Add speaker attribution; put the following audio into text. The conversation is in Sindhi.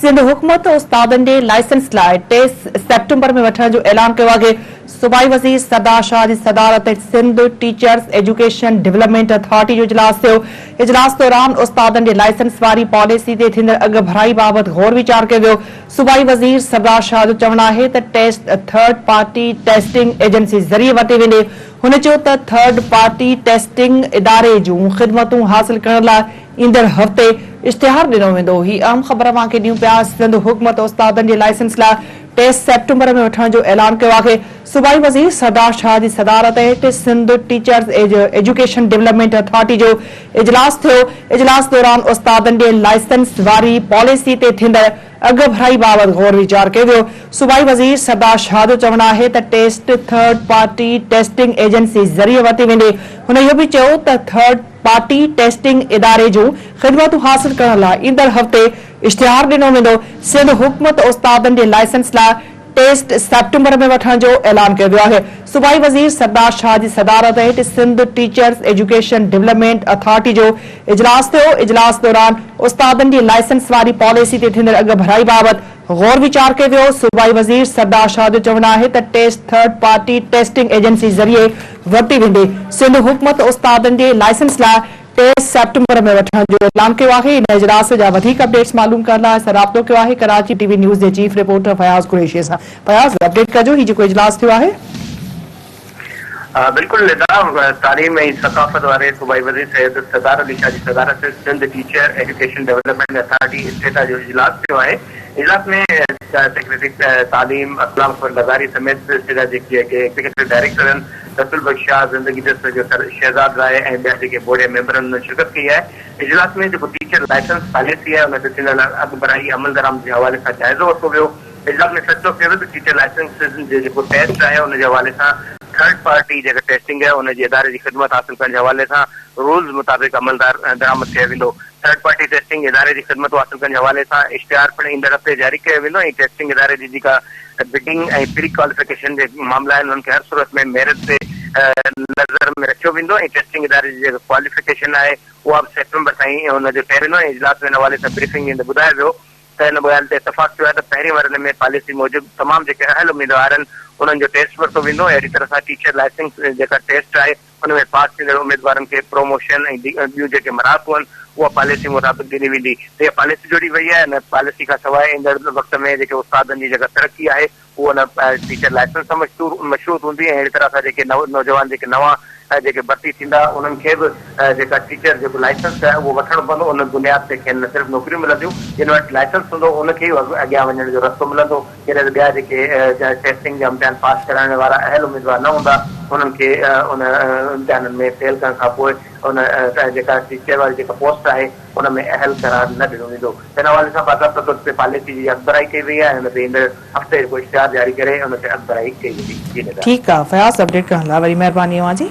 Speaker 1: سنڌ حڪومت استادن جي لائسنس لاء ٽيسٽ سيپٽمبر ۾ وٺڻ جو اعلان ڪيو آهي. صوبائي وزير سردار شاهه جي صدارت هيٺ Sindh teachers education development authority جو اجلاس ٿيو. اجلاس دوران استادن جي لائسنس واري پاليسي تي ٿيندڙ اڳڀرائي بابت غور ويچار ڪيو ويو. صوبائي وزير سردار شاهه جو چوڻ آهي ته test third party testing agency ذريعي ورتي ويندي. هن چيو ته ٿرڊ پارٽي ٽيسٽنگ اداري جون خدمتون حاصل ڪرڻ لاء ايندڙ هفتي اشتهار ڏنو ويندو. هي اهم خبر اوهان کي ڏيون پيا، سنڌ حڪومت استادن جي لائسنس لاء ٽيسٽ سيپٽمبر ۾ وٺڻ جو اعلان ڪيو آهي. صوبائي وزير سردار شاهه جي صدارت هيٺ Sindh teachers education development authority جو اجلاس ٿيو. اجلاس دوران استادن جي لائسنس واري پاليسي تي ٿيندڙ اڳڀرائي بابت غور ويچار ڪيو ويو. صوبائي وزير سردار شاهه جو چوڻ آهي ته test third party testing agency ذريعي ورتي ويندي. هن اهو به چيو ته ٿرڊ پارٽي ٽيسٽنگ اداري جون خدمتون حاصل ڪرڻ لاء ايندڙ هفتي اشتهار ڏنو ويندو. سنڌ حڪومت استادن جي لائسنس لاء ٽيسٽ سيپٽمبر ۾ وٺڻ جو اعلان ڪيو ويو آهي. صوبائي وزير سردار شاهه جي صدارت هيٺ Sindh teachers education development authority جو اجلاس ٿيو. اجلاس دوران استادن جي لائسنس واري پاليسي تي ٿيندڙ اڳڀرائي بابت غور ويچار ڪيو ويو. صوبائي وزير سردار شاهه جو چوڻ آهي ته test third party testing agency ذريعي ورتي ويندي. سنڌ حڪومت استادن جي لائسنس لاء ٽيسٽ سيپٽمبر ۾ وٺڻ جو اعلان ڪيو آهي. ان اجلاس جا وڌيڪ اپڊيٽس معلوم ڪرڻ لاء اسان رابطو ڪيو آهي ڪراچي ٽي وي نيوز جي چيف رپورٽر فياض قريشي سان. فياض اپڊيٽ ڪجو هي جيڪو اجلاس ٿيو آهي.
Speaker 2: بلڪل ندا، تعليم ۽ ثقافت واري صوبائي وزير سيد سردار علي شاهه جي صدارت Sindh teacher education development authority اسٽيٽا جو اجلاس ٿيو آهي. اجلاس ۾ سيڪريٽري تعليم اسلام اڪبر لغاري سميت اسٽيٽا جي ايگزيڪيوٽو ڊائريڪٽرن رسول بخش شاهه، زندگي دست جو شهزاد راء ۽ ٻيا جيڪي بورڊ جا ميمبرن انهن شرڪت ڪئي آهي. اجلاس ۾ جيڪو ٽيچر لائسنس پاليسي آهي ان تي ٿيندڙ اڳڀرائي عملدرآمد جي حوالي سان جائزو ورتو ويو. اجلاس ۾ فيصلو ڪيو ويو ته ٽيچر لائسنسز جي جيڪو ٽيسٽ آهي ان جي حوالي سان ٿرڊ پارٽي جيڪا ٽيسٽنگ آهي ان جي اداري جي خدمت حاصل ڪرڻ جي حوالي سان رولز مطابق عمل درآمد ڪيو ويندو. ٿرڊ پارٽي ٽيسٽنگ اداري جي خدمتون حاصل ڪرڻ جي حوالي سان اشتهار پڻ ايندڙ هفتي جاري ڪيو ويندو ۽ ٽيسٽنگ اداري جي جيڪا بڊنگ ۽ پري ڪواليفڪيشن جي معاملا آهن انهن کي هر صورت ۾ ميرٽ تي نظر ۾ رکيو ويندو ۽ ٽيسٽنگ اداري جي جيڪا ڪواليفڪيشن آهي اها به سيپٽمبر تائين ان جو طئي ويندو ۽ اجلاس ۾ ان حوالي سان بريفنگ ڏيندي ٻڌايو ويو ته ان ڳالهه تي اتفاق ٿيو آهي ته پهرين مرحلي ۾ پاليسي موجب تمام جيڪي اهل اميدوار آهن انهن جو ٽيسٽ ورتو ويندو ۽ اهڙي طرح سان ٽيچر لائسنس جيڪا ٽيسٽ آهي ان ۾ پاس ٿيندڙ اميدوارن کي پروموشن ۽ ٻيون جيڪي مراعتون آهن اها پاليسي مطابق ڏني ويندي ته اها پاليسي جوڙي وئي آهي ان پاليسي کان سواء ايندڙ وقت ۾ جيڪي استادن جي جيڪا ترقي آهي اهو ان ٽيچر لائسنس سان مشروط هوندي ۽ اهڙي طرح سان جيڪي نوجوان جيڪي نوان جيڪي ڀرتي ٿيندا انهن کي به جيڪا ٽيچر جيڪو لائسنس آهي اهو وٺڻو پوندو ان بنياد تي کين نه صرف نوڪريون ملنديون جن وٽ لائسنس هوندو ان کي ئي اڳيان وڃڻ جو رستو ملندو جڏهن ته ٻيا جيڪي ٽيسٽنگ جا امتحان پاس ڪرائڻ وارا اهل اميدوار نه هوندا انهن کي ان امتحانن ۾ فيل ڪرڻ کان پوء ان جيڪا ٽيچر واري جيڪا پوسٽ آهي ان ۾ اهل قرار نه ڏنو ويندو ان حوالي سان باضابطه طور تي پاليسي جي اڳڀرائي ڪئي وئي آهي ۽ ان تي ايندڙ هفتي جيڪو اشتهار جاري ڪري ان تي اڳڀرائي ڪئي ويندي. جي ندا.
Speaker 1: ٺيڪ آ فياض اپڊيٽ ڪرڻ لاء وڏي مهرباني اوهان جي.